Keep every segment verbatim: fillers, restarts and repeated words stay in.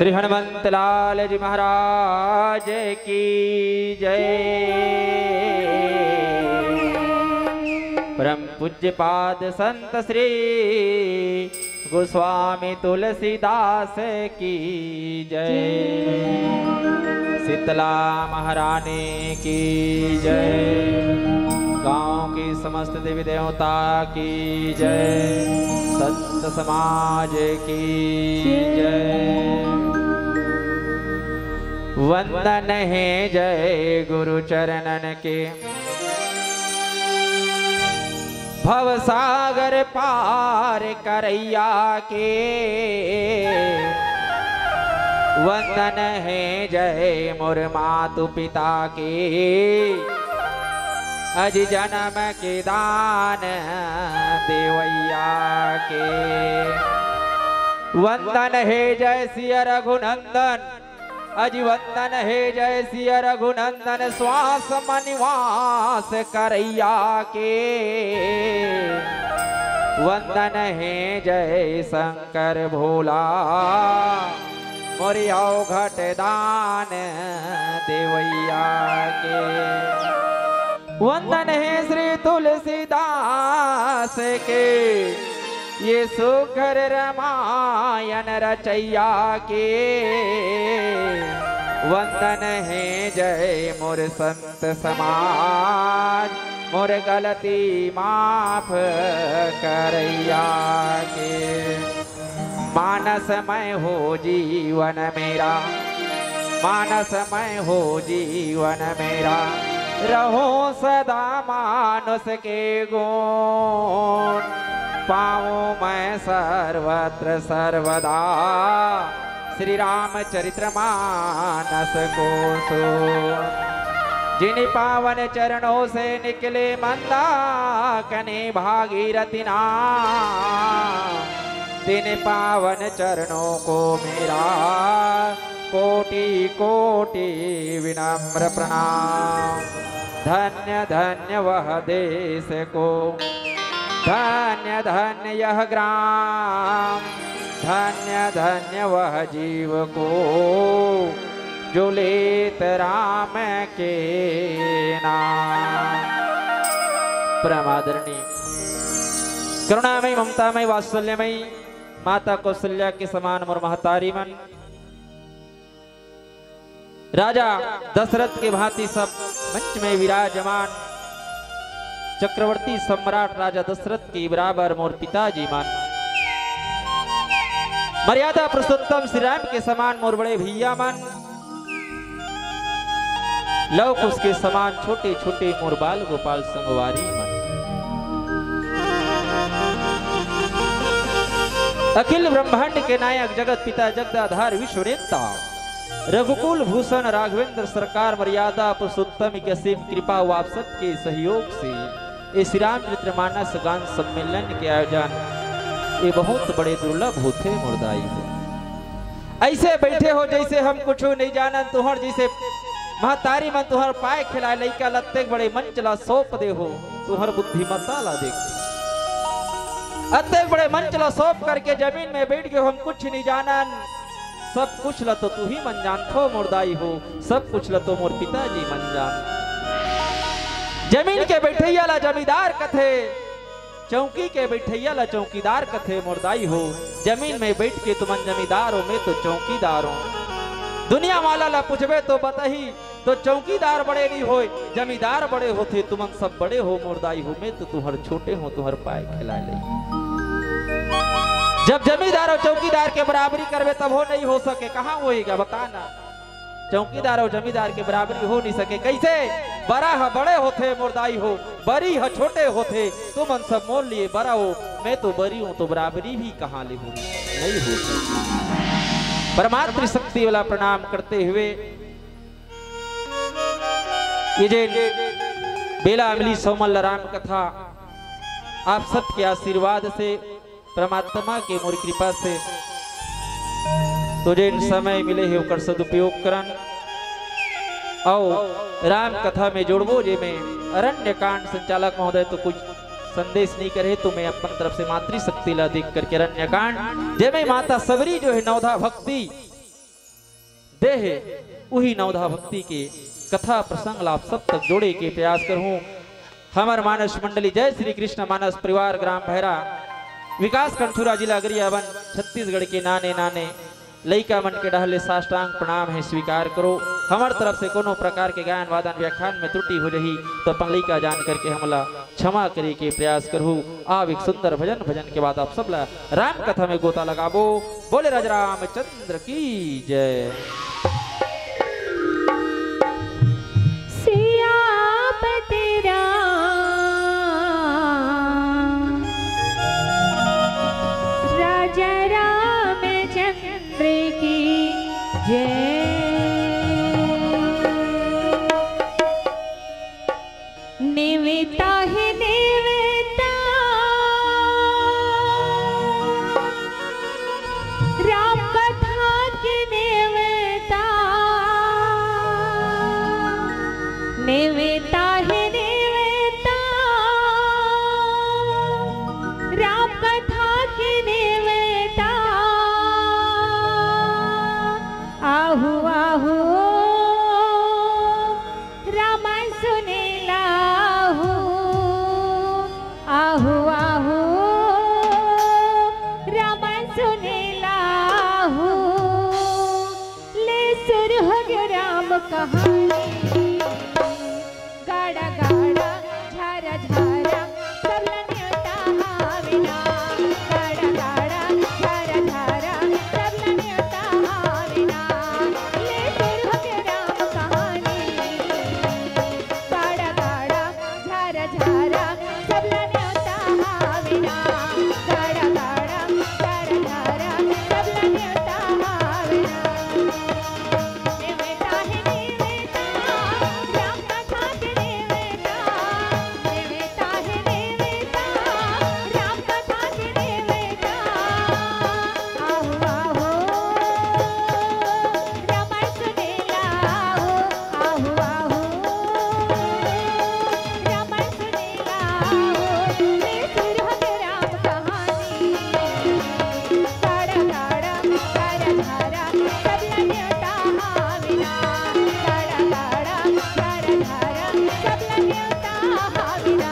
श्री हनुमंत लाल जी महाराज की जय। परम पूज्य पाद संत श्री गोस्वामी तुलसीदास की जय। शीतला महारानी की जय। गांव की समस्त देवी देवता की जय। संत समाज की जय। वंदन हे जय गुरु चरणन के, भव सागर पार करैया के। वंदन हे जय मोर मातु पिता के, अज जन्म के दान देवैया के। वंदन हे जय सिया रघुनंदन, अजि वंदन हे जय सिया रघुनंदन, श्वास म निवास करैया के। वंदन हे जय शंकर भोला, मोर अवघट दान देवैया के। वंदन हे श्री तुलसीदास के, ये सुघर रामायण रचैया के। वंदन हे जय मोर संत समाज, मोर गलती माफ करैया के। मानसमय हो जीवन मेरा, मानसमय हो जीवन मेरा, रहूं सदा मानुष के गुण। पाऊं मैं सर्वत्र सर्वदा श्री रामचरित्र मानस को सुन। जिन पावन चरणों से निकले मंदाकिनी भागीरथी नाम, तिन पावन चरणों को मेरा कोटि कोटि विनम्र प्रणाम। धन्य धन्य वह देश को, धन्य धन्य यह ग्राम, धन्य धन्य वह जीव को, जो लेत राम के नाम। परम आदरणीय, करुणामयी, ममतामयी, वात्सल्यमयी माता कौशल्या के समान मोर महतारी मन, राजा दशरथ के भांति सब मंच में विराजमान चक्रवर्ती सम्राट राजा दशरथ के बराबर मोर पिताजी मन, मर्यादा पुरुषोत्तम श्री राम के समान मोर बड़े भैया मन, लव कुश के समान छोटे छोटे मोर बाल गोपाल संगवारी मन। अखिल ब्रह्मांड के नायक, जगत पिता, जगदाधार, विश्व नेता, रघुकुल भूषण राघवेंद्र सरकार, मर्यादा पुरुषोत्तम के असीम कृपा व आप सबके सहयोग से ये श्री रामचरित्र मानस गान सम्मेलन के आयोजन ये बहुत बड़े दुर्लभ होथे मोर दाई हो। ऐसे बैठे हो जैसे हम कुछ नहीं जानन, तुहर जैसे महतारी मन तुहर पाय खिलाए लइका ल अतेक बड़े मंच ला सौंप दे हो, तुहर बुद्धिमत्ता ला देख। अतेक बड़े मंच ला सौंप करके जमीन में बैठ गए हो, हम कुछ नहीं जानन। सब कुछ ला तो तू ही मन जानथो मोर दाई हो, सब कुछ ला तो मोर पिताजी मन जान। जमीन के बैठैया ला जमींदार कथे, चौकी के बैठैया ला चौकीदार कथे मोर दाई हो। जमीन में बैठ के तुमन जमींदार हो, मैं तो चौकीदार हो। दुनिया वाला ला पूछबे तो बताही, तो चौकीदार बड़े नहीं होय, जमींदार बड़े होथे। तुमन सब बड़े हो मोर दाई हो, मैं तो तुहर छोटे हो, तुहर पाय खिला ले। जब जमींदार और चौकीदार के बराबरी करबे तब हो नहीं हो सके, कहाँ होएगा बताना। चौकीदार और जमींदार के बराबरी हो नहीं सके। कैसे? बरा ह बड़े होथे मोर दाई हो, बरी ह छोटे होथे। तुमन सब मोर लिए बरा हो, मैं तो बरी हूँ, तो बराबरी भी कहाँ ले होही, नहीं हो सकती। परमातृ शक्ति वाला प्रणाम करते हुए ये जे बेला मिली सोमल राम कथा आप सबके आशीर्वाद से, परमात्मा के मोर कृपा से तो जेन समय मिले हे ओकर सदुपयोग करन। अउ राम कथा में जोड़बो, जे में अरण्य कांड संचालक महोदय तो कुछ संदेश नहीं करे, तो मैं अपन तरफ से मातृशक्ति ला देख करके अरण्य कांड, जे में माता सबरी जो है नवधा भक्ति दे हे, उही नवधा भक्ति के कथा प्रसंग ला आप सब तक जोड़े के प्रयास करहूँ। हमर मानस मंडली जय श्री कृष्ण मानस परिवार ग्राम भैरा विकास खंड छुरा जिला गरियाबंद छत्तीसगढ़ के नाने नाने लइका मन के डहर ले साष्टांग प्रणाम हे, स्वीकार करो। हमर तरफ से कोनो प्रकार के गायन वादन व्याख्यान में त्रुटि हो जही तो अपन लइका जान करके हमला क्षमा करे के प्रयास करहु। आव एक सुंदर भजन, भजन के बाद आप सब ला राम कथा में गोता लगाबो। बोले राजा रामचंद्र की जय। सियापति राम राजा रामचंद्र की जय। नेवता हे नेवता, राम कथा के नेवता। नेवता हे नेवता, राम कथा के नेवता। आहू आहू राम सुने लाहू, आहू आहू राम सुने लाहू। ले सुरु हो गयो राम कहानी। गाड़ा गाड़ा झारा झारा सब ला नेवता हावे ना। गाड़ा गाड़ा झारा झारा सब ला नेवता हावे ना। ले सुरु हो गयो राम कहानी। गाड़ा गाड़ा झारा झारा सब ला नेवता हावे ना। गाड़ा गाड़ा झारा झारा सब ला नेवता हावे ना। नेवता हे नेवता, राम कथा के नेवता। नेवता हे नेवता, राम कथा के नेवता। आहू आहू राम सुने लाहू, आहू आहू राम सुने लाहू। ले सुरु हो गयो राम कहानी। गाड़ा गाड़ा झारा झारा सब ला नेवता हावे ना। गाड़ा गाड़ा झारा झारा सब ला नेवता हावे ना।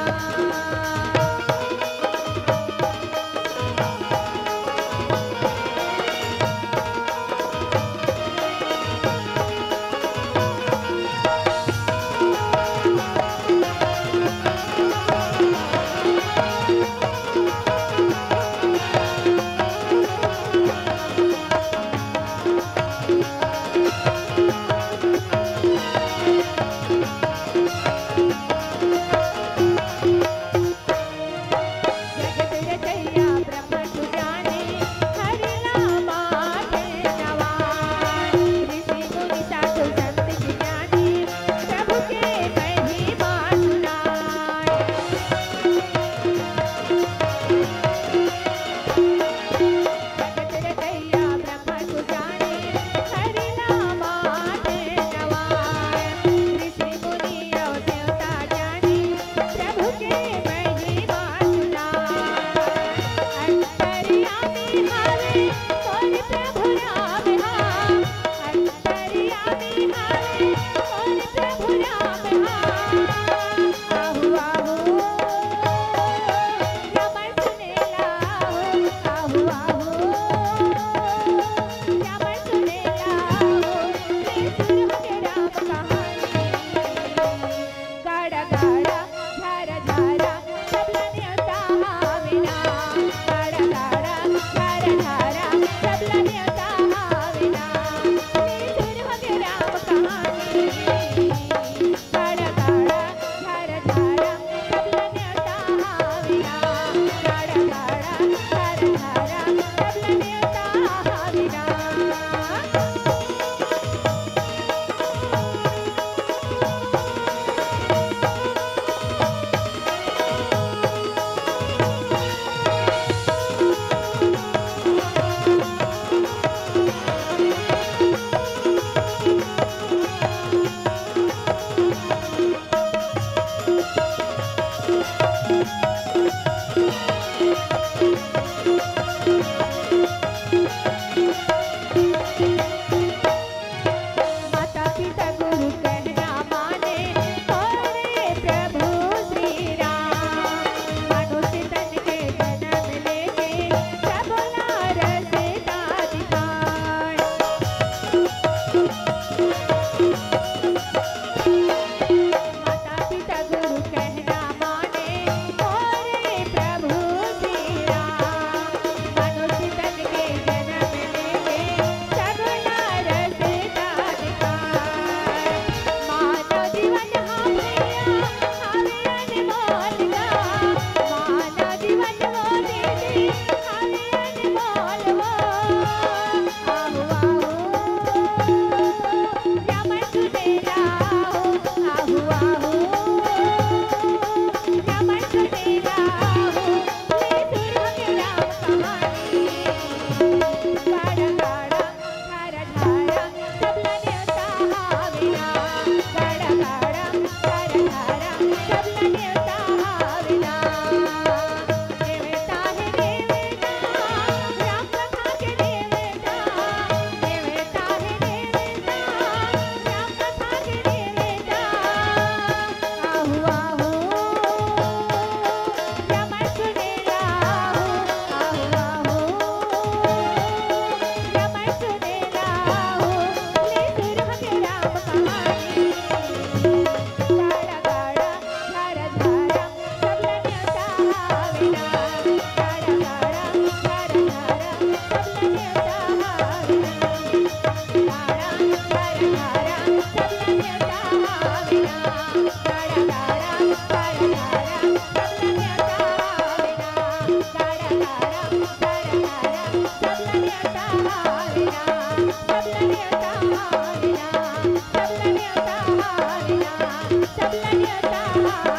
सब लड़ता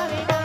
आवेगा।